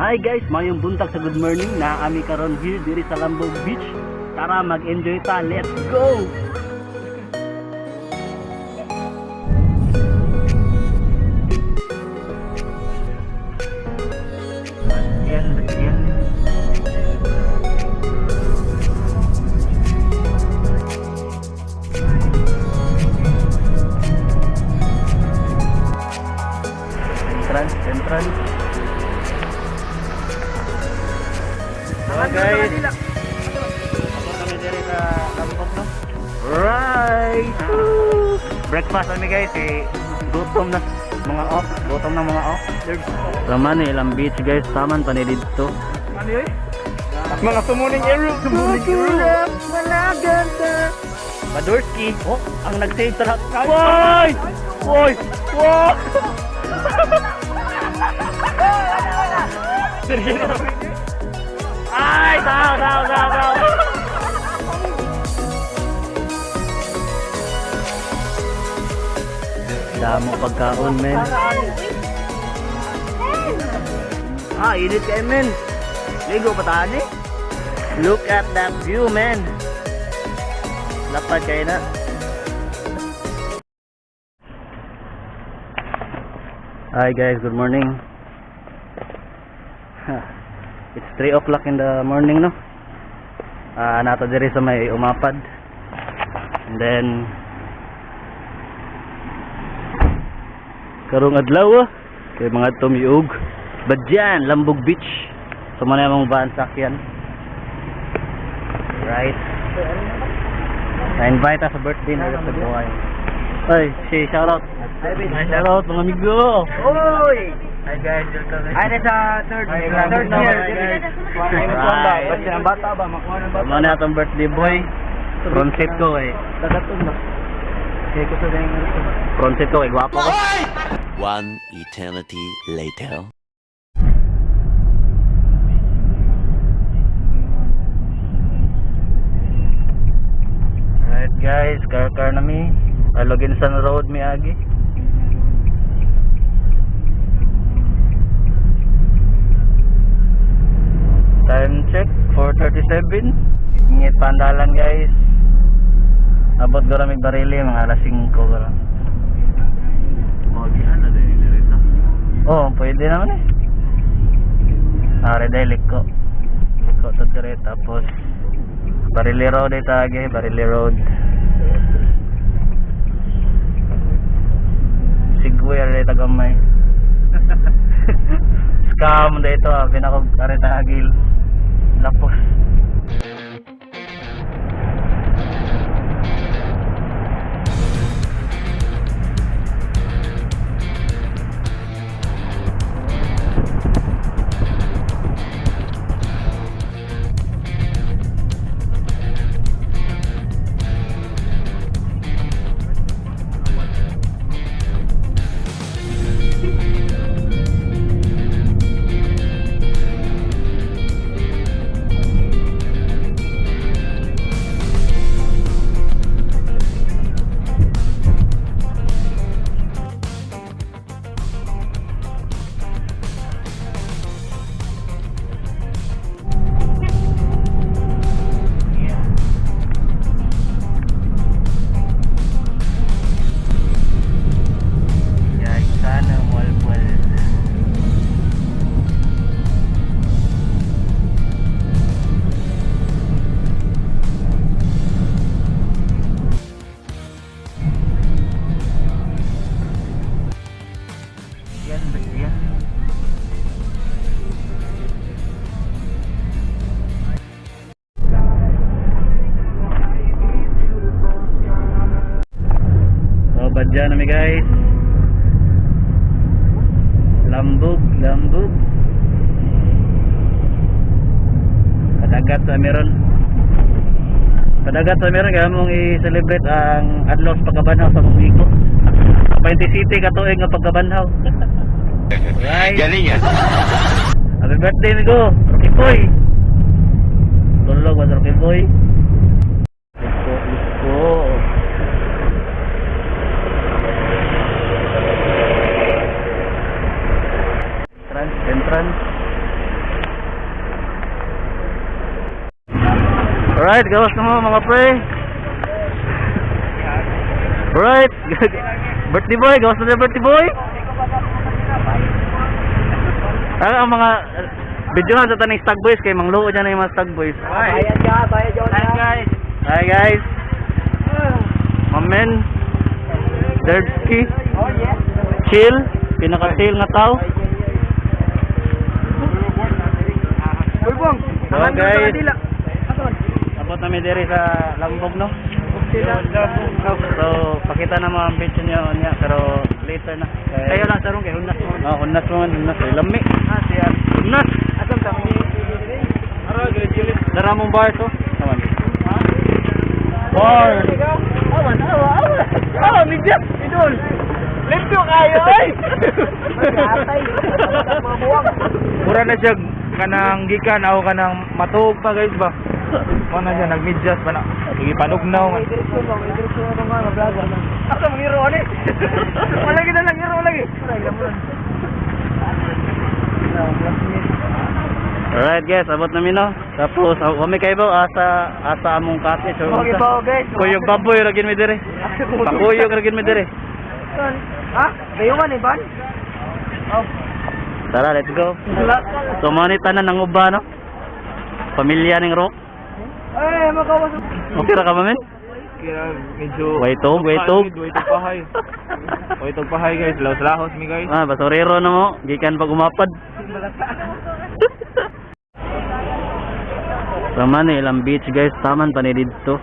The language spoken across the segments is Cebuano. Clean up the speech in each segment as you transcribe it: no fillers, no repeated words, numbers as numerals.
Hi guys, mayong buntag sa good morning na ami karon here diri sa Lambog Beach. Tara, mag-enjoy ta. Let's go. Yan, yan. Entrance, entrance. So guys, ako kami diri sa Lambog, no? Right! Woo! Breakfast kami, guys, eh. Gutom na mga off, gutom na mga off. Raman eh, ilang beach, guys, taman pa ni dito. Ano yun? Mga sumuning ero. Sumuning ero. Malaganda. Badurski. Oh, ang nag-save sa lahat. Woy! Woy! Woy! Ay! Tao, tao, tao, tao! Damo pagkaon, men. Ah, init kayo, men. Ligo pa tayo, eh. Look at that view, man. Lapad kayo na. Hi guys, good morning. It's 3 o'clock in the morning, no? Ah, nato diri sa may Umapad. And then karong adlaw ah, kay mga tumiug. Badyan, Lambog Beach. So man among van sakyan. Right. Na-invite sa birthday na sa buhay. Ay, si shout out. Shout out, mga amigo. Oy! Hi guys, welcome. Ay, nasa third, third year. Right. Basta ang bata ba, makuha ng bata. Tama na atong birthday boy. Front seat ko eh. Dagatong na. Kaya ko sa dahil Front seat ko eh, gwapo ko. One eternity later. Alright guys, car car na mi. Aloginsan Road mi agi. Time check, 4:37. Ingit pandalan, guys. Abot gora mig Barili mga alas 5 gora. Magihan na din dito. Oh, pwede naman eh. Are dahil liko. Liko to dire, tapos Barili Road ay tagi, Barili Road. Sigway are tagamay. Scam dito ah, pinako are tagil. Lapos. Yeah. Yeah, sana walwal. Yan, yan. So, badya na mi, guys. Lambog, Lambog. Padagat sa meron. Padagat sa meron kaya mong i-celebrate ang adlaw sa pagkabanhaw sa Migo. Painti City katuig nga pagkabanhaw. Right. Galing yan. Happy birthday, Migo. Rocky Boy. Tulog ba, Rocky Boy? Liko, liko. Entrance, entrance. Alright, gawas na mo, mga pre. Alright. Birthday boy, gawas na birthday boy. Ah, ang mga video na sa taning stag boys kay mangluo dyan na yung mga stag boys. Bayad ka, bayad yun. Hi guys. Hi guys. Mamen. Derbski. Oh yeah. Chill. Pinaka-chill nga tao. Bulbong. So guys, abot namin diri sa Lambog, no? So, pakita na mo ang video niyo niya pero later na. Kayo lang sarong kay hunas mo. Oh, hunas mo, hunas. Ay, lami. Ah, siya. Hunas. Asam ta ni? Ara, gilid-gilid. Dara mong bar to. Naman. Bar. Awan, awa, awa. Awa, medya. Idol. Limpyo kayo, ay. Mura na siya kanang gikan ako kanang matuog pa guys ba. Mo na siya nagmidyas pa na. Sige panugnaw man. Asa mong hero ani? Wala kita lang hero lagi. Alright guys, abot namin no. Tapos kami kayo ba asa asa among cottage or Okay unsa? ba guys? Kuyog baboy ra gid mi diri. Pakuyog ra gid mi diri. Ha? Gayo man eh, ban? Oh. Tara, let's go. So mo ni tanan ang uba no. Pamilya ning Rock. Eh, makawas. Okay ra ka mamen? Kaya medyo Waitog, waitog. Waitog pahay. Waitog pahay guys, laos lahos mi guys. Ah, basurero na mo. Gikan pag umapad. Tama na ilang beach guys, taman pa ni didto.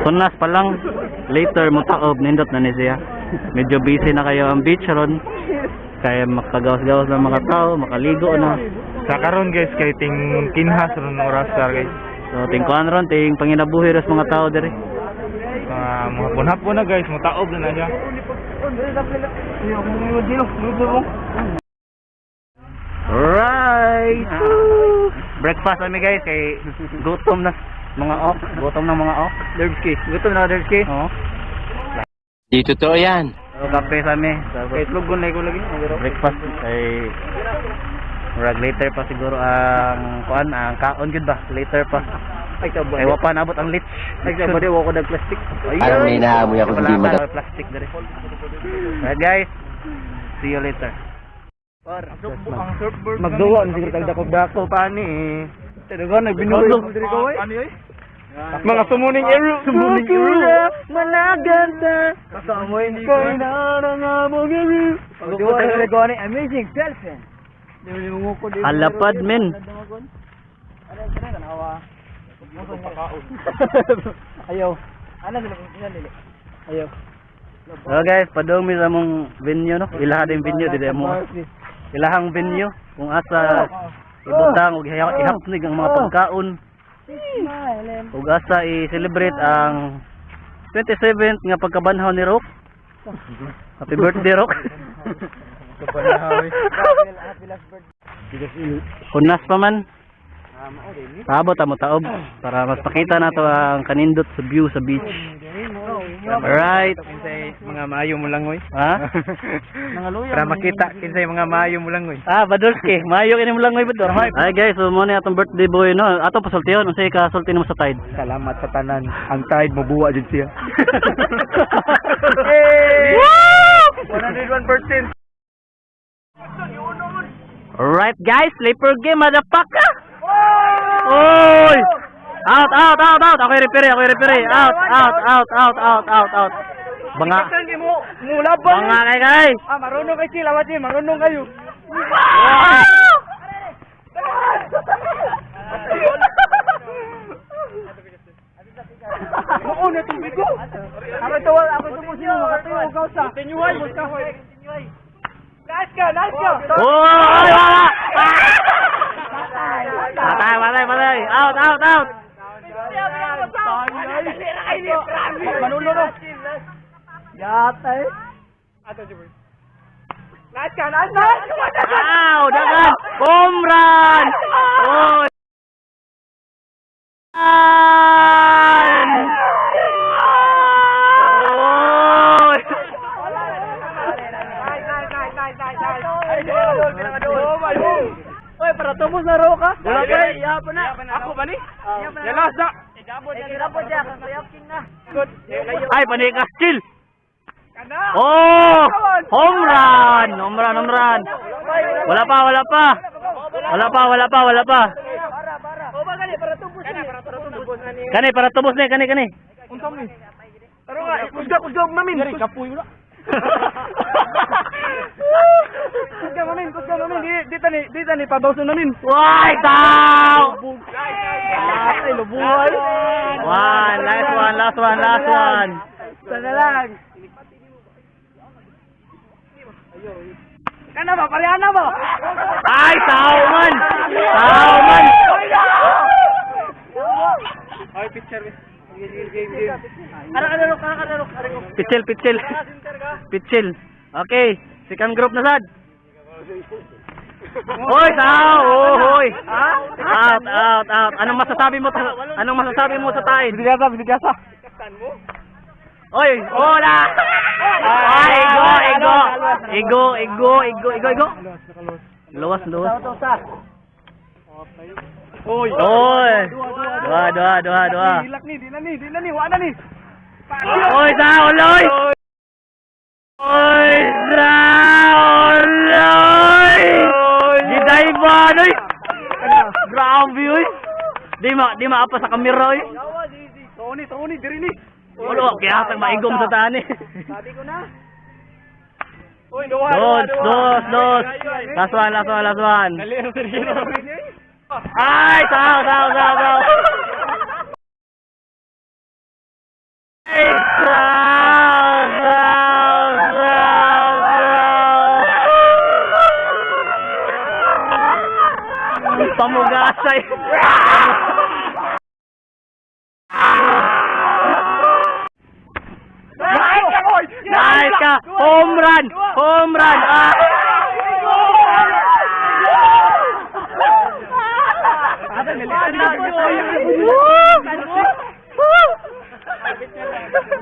Kunas pa lang, later mo taob, nindot na ni siya. Medyo busy na kayo ang beach ron. Kaya makagawas-gawas ng mga tao, makaligo na. Sa karon guys kay ting kinhas ron oras sar guys. So tingkuan ron, ting panginabuhi ras mga tao diri. Mga mga hapon na guys, mutaob na na siya. Right. Breakfast kami guys kay gutom na mga ok, gutom na mga ok. Derbski. Gutom na ka, Derbski? Oo. Di totoo yan. So, kape sa amin. Tapos, Kay tlugon na ko lagi. breakfast ay murag later pa siguro ang kuan ang kaon gud ba later pa Ay, ay wa pa naabot ang lich. Ay, kabadi, wako nag plastic. Parang may naamoy ako hindi Wala maganda. pa, plastic dere. Alright guys, see you later. Ang surfboard. Magduwa, ang siguro tagdakop-dako pa ni eh. Talaga, nagbinuhay ko diri ko eh. Ano yun? Mga sumuning ero. Sumuning ero. Malaganda. Kasamoy ni ko. Pagduwa na ko ni amazing girlfriend. Alapad men. Ayaw. Ano sila sila dili? Ayaw. So guys, padung mi sa mong venue no. Ilaha din venue dili mo. Ilahang venue kung asa ibutang og ihapnig ang mga pagkaon ug asa i-celebrate ang 27th nga pagkabanhaw ni Rock. Happy birthday, Rock. Kunas pa man. Paabot amo taob para mas makita nato ang kanindot sa view sa beach. Alright. Kinsay mga maayo mo langoy. Ha? Para makita kinsay mga maayo mo langoy. Ah, Badolski. Maayo kini mo langoy Bador. Ay guys, so mo ni atong birthday boy no. Ato pasultihon unsay ka sulti nimo sa Tide? Salamat sa tanan. Ang tide mo buwa jud siya. Woo! 101%. Alright guys, sleeper game motherfucker. Oy! Out, out, out, out. Ako yung referee, ako yung referee. Out, out, out, out, out, out, out. Banga. mo mulaban. Banga kay kay. Ah, marunong kay sila, wati, marunong kayo. Oo, natubig ko. Ako ito, ako ito mo sino, makatuyo, ikaw sa. Continuay, Nice ka, nice ka. Oy, wala. Patay, patay, patay. Out, out, out. Manulo no. Yata eh. Nice ka, nice, nice. Ow, dagan. Home run. Oy. Oy. Oy, para tubos na ro ka. Wala pa, eh. Iya pa na. Ako ba ni? Yalas na. Good. Ay, panika. Chill. Oh! Home run! Home run, home run. Wala pa, wala pa. Wala pa, wala pa, wala pa. O ba gani para tubos ni. Para tubos na ni. Kani, para tubos na, kani, kani. Unsa man? Pero nga, kusga kusga mamin. Diri kapoy wala. Kusga mamin, kusga mamin. Di di tani, di tani pabawson namin. Why, tao! Ay, lubuhay. One, last one, last one, last one. Sana lang. Kana ba? Pareha ba? Ay, tao man! Tao man! Ay, picture. Game, game, game. Ara ka narok, ara ka narok, ara ko. Pitchel, pitchel. Pitchel. Okay, second group na sad. Hoy, tao! Oh, hoy. Out, out, out. Anong masasabi mo sa tain? Bidigasa, bidigasa. Oy, hola! Ay, ego, ego. Ego, ego, ego, ego, ego. Luwas, luwas. Oy. Oy. Dua, dua, dua, dua. Hilak ni, di na ni, di na ni, wa na ni. Oy, tao, loy! Oy, tao, loy! Giday ba, oy? Grabe, oy. Di maapa sa kamera, oy. Tony, Tony, diri ni. Wala, kaya hatang maigom sa taan, eh. Sabi ko na. Oy, duha, Dos, dos, dos. Last one, last one, last one. Dali ang sergino. Ay, tao, tao, tao, tao. Ay, tao, tao, tao, tao. Pamugasay. Nice ka! Home run! Home run! Ah!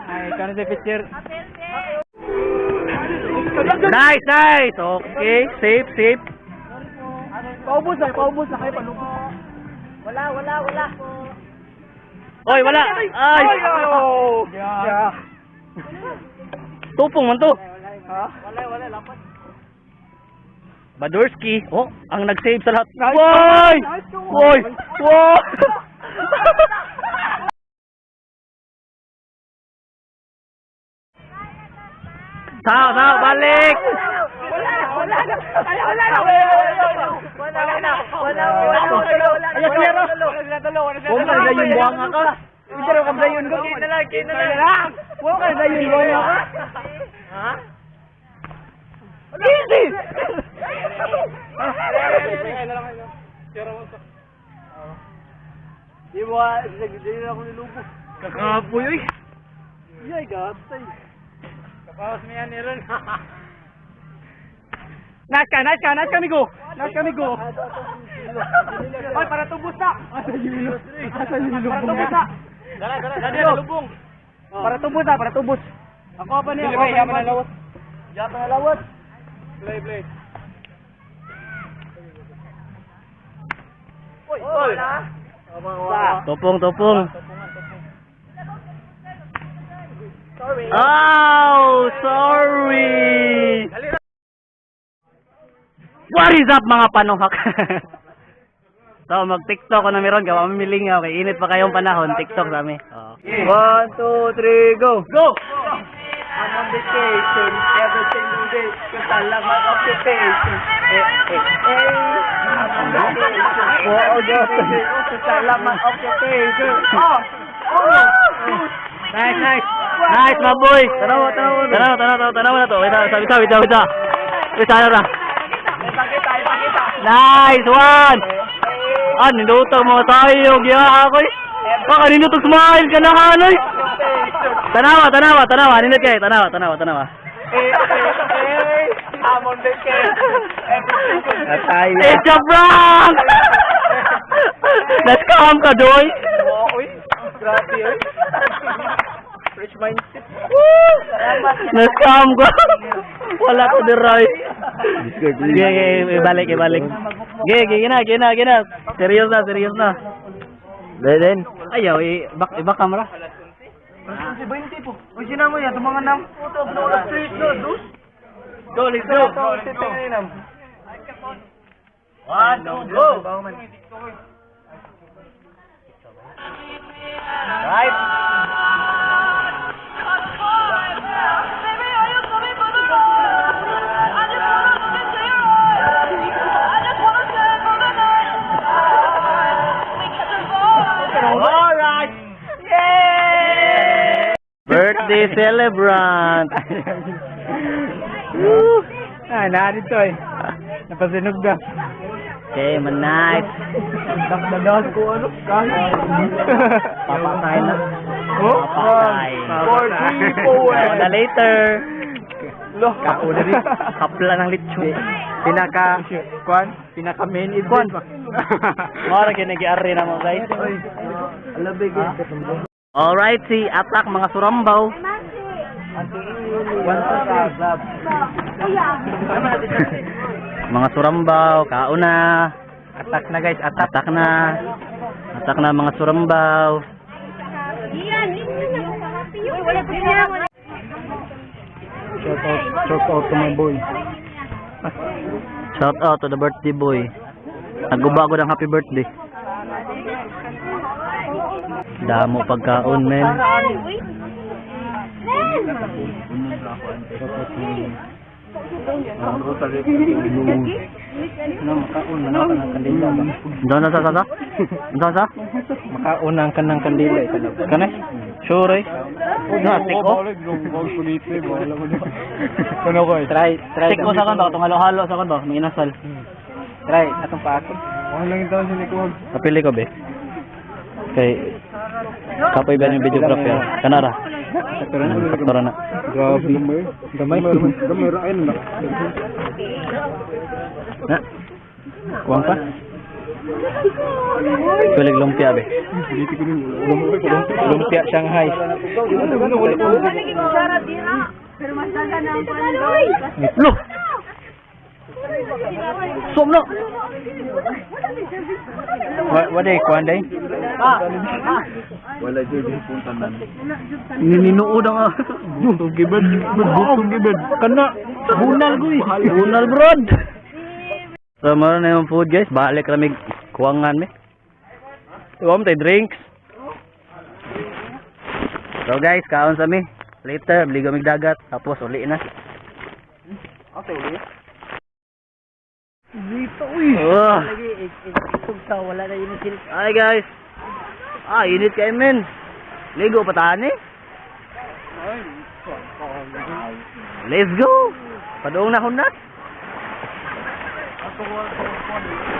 Ay, kano sa picture? Nice, nice! Okay, safe, safe. Paubos na, paubos na kayo palubos. Wala, wala, wala. Oy, wala! Ay! Oh! Yeah. Tupong man to. Ha? Wala, wala, lapat. Badurski. Oh, ang nag-save sa lahat. Nice. Woy! Nice. Woy! Woy! Tao, tao, balik! Wala na, wala na. Ay, wala na. Wala na. Wala na. Wala na. Wala na. Huwag ka dayon buwanga ka. Pero kang dayon ko. Kina lang, kina lang. Huwag ka dayon buwanga ka. Ha? Easy! Di mo ah, nagdayon ako nilubo. Kakapoy, oy. Yay, gatay. Kapawas mo yan, Aaron. Nice ka, nice ka, nice ka, amigo. Nice ka, amigo. Oy, para tubos na. Para tubos na. Dala, dala, dala, lubong. Para tubos na, para tubos. Ako pa niya, ako pa niya. Diyan pa nalawat. Play, play. Oy, wala. Tupong, tupong. Sorry. Oh, sorry. What is up, mga panuhak? So, mag-TikTok ko na meron. Gawa mamiling ako. Okay, init pa kayong panahon. TikTok sa amin. Oh. One, two, three, go! Go! I'm on vacation every single day 'cause I love my occupation. Eh, eh, eh. I'm on vacation for all the days 'cause I love my occupation. Oh! Oh! Nice, nice. Nice, my boy. Tanawa, tanawa. Tanawa, tanawa, tanawa na to. Wait, wait, wait, wait, wait. Wait, wait, wait. Ipakita, ipakita. Nice one! Ah, nindutog mga tayo. Giya ako eh. Baka nindutog smile ka na hanoy. Tanawa, tanawa, tanawa. Nindot kayo. Tanawa, tanawa, tanawa. Eh, eh, eh. I'm on vacation every single day. Atay. It's a prank! Na-scam ka, Joy! Oh, uy. Grabe, uy. Rich mindset. Na-scam ka! Wala ko diray. Ge, ge, ibalik, ibalik. Ge, ge, gina, gina, gina. Serious na, serious na. Beden. Ayaw, iba camera. Si 20 po. Uy, sino mo yan? Tumangan nam. Go, let's go. One, two, go! Right. Baby, are you coming for the ride? I just wanna look into your eyes. I just wanna stay for the night. We catch a vibe. Alright. Birthday celebrant. Woo. Ah, naa dito eh. Napasinog na. Okay, man nice. Dakdadas ko ano? Papatay na. Oh? Papatay. Four, three, four. Na later. Lo, kauna rin. Kapla ng lechon. Pinaka kwan, pinaka main event. Mara kini gi-arri na mo guys. Alabig. Alright, si atak mga surambaw. Mga surambaw, kauna. Attack na guys, attack. Atak na. Atak na mga surambaw. Shout out to my boy. Shout out to the birthday boy. Nagubago ng happy birthday. Damo pagkaon, men. No, makaon na ka ng kandila ba? Doon na sa sa? Doon sa? Makaon ang kanang kandila eh. Kane? Sure eh. Na, stick ko. Try, try. Stick ko sa kon ba? Itong halo-halo sa kon ba? May inasal. Try, atong paakon. Kapili ko, be. Kay kapoy ba yung videographer? Kanara. Sakto na. Grabe. Gamay. Gamay ra ayun na. Na. Kuwang pa? Pilig lumpia, be. Lumpia Shanghai. Loh! Somno! Wa day kwan day? Nininuod ang Butong gibed. Kana Bunal ko eh. Bunal brod. So meron na yung food guys. Balik kami kuwangan mi. Iwam tayo drinks. So guys, kaon sa mi. Later, bili kami dagat. Tapos uli na. Okay, uli. Dito uy. Oh. Wala na yun sila. Hi guys. Ah, init kayo men. Ligo pa taan eh. Let's go. Paduong na hundas.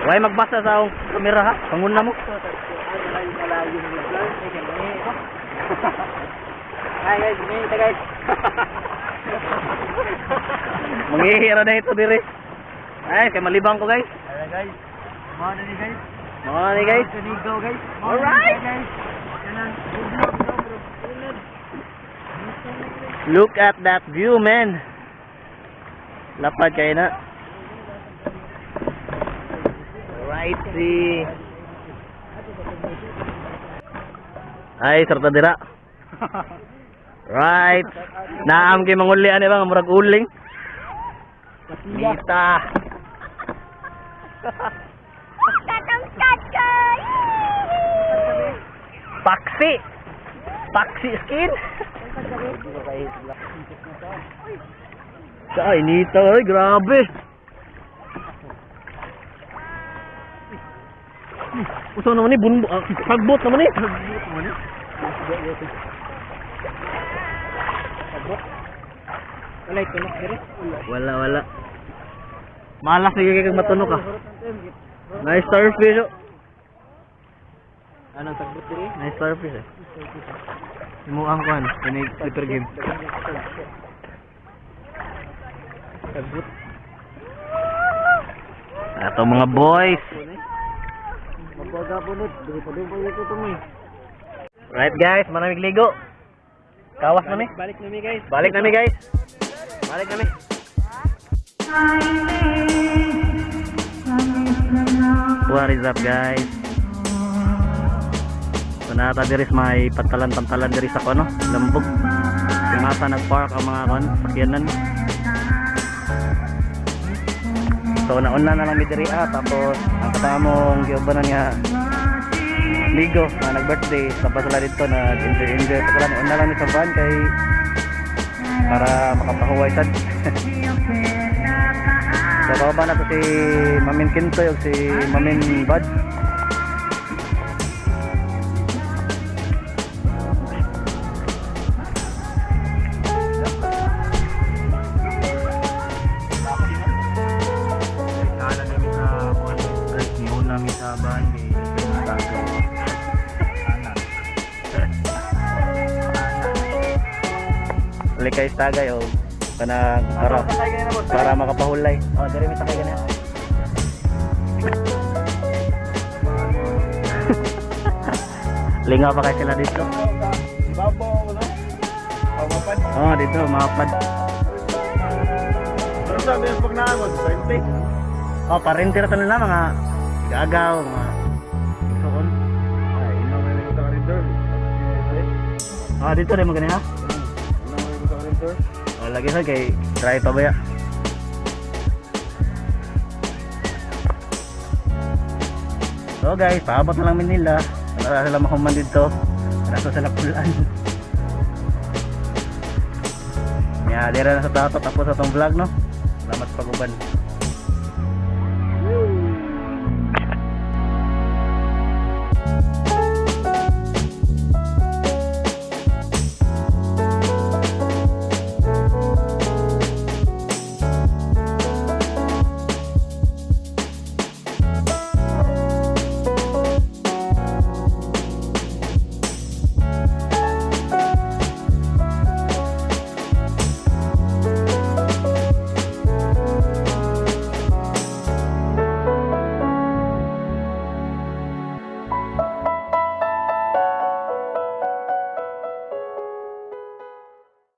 Why magbasa sa akong kamera ha? Panguna mo. Hi guys, may ita guys. Manghihira na ito dire. Ay, kay malibang ko guys. Hello guys. Mga na ni guys. Mga ni guys. Tunigaw guys. Alright. Look at that view, man. Lapad kayo na. Alright, see. Ay, sarta dira. Right. Naam kay manguli ani ba nga murag uling. Mita. Paksi. Paksi skin. Ay, nita, ay, grabe. Uso naman ni, bunbo, sagbot naman ni. Wala tunok dire. Wala, wala. Malas na kay kag matunok ah. Nice starfish. Oh. Anong sagbot dire? Nice starfish eh. Imo ang kwan, kini slipper game. Sagbot. Ato mga boys. Mabaga punot, dili pa din pa ito mo. Right guys, manamig ligo. Kawas na mi. Balik na mi guys. Balik na mi guys. Balik na mi. What is up, guys? So naa ta diri sa may pantalan-pantalan diri sa kuno, Lambog. Kung asa nagpark ang mga kon, sakyanan. So nauna na lang mi diri ah, tapos ang katamong giubanan nga amigo na nag-birthday, tapos sila dito nag-enjoy enjoy pa sila. Nauna lang mi sa van kay para makapahuway sad. So kababa na to si Mamin Kintoy ug si Mamin Bud. Nala namin sa kuan. Guys, niyon namin sa bahay kay Tagay. Ana. Likay sa tagay o kanang para makapahulay. Oh, diri mi sakay ganyan. Lingaw pa kay sila dito. Babaw, no? Pamapad. Oh, dito mapad. Ano sabi yung pag naamod? 20? Oh, parente ra nila mga gagaw, mga suon. Ay, ino may sa corridor. Ah, dito rin mo ganyan ha. Ino may sa corridor. Oh, lagi sa kay try pa ba ya? So guys, paabot na lang Manila. Wala sila mahuman dito. Wala sa sila pulan. Ya, dira na sa tato tapos atong vlog, no. Salamat sa pag-uban.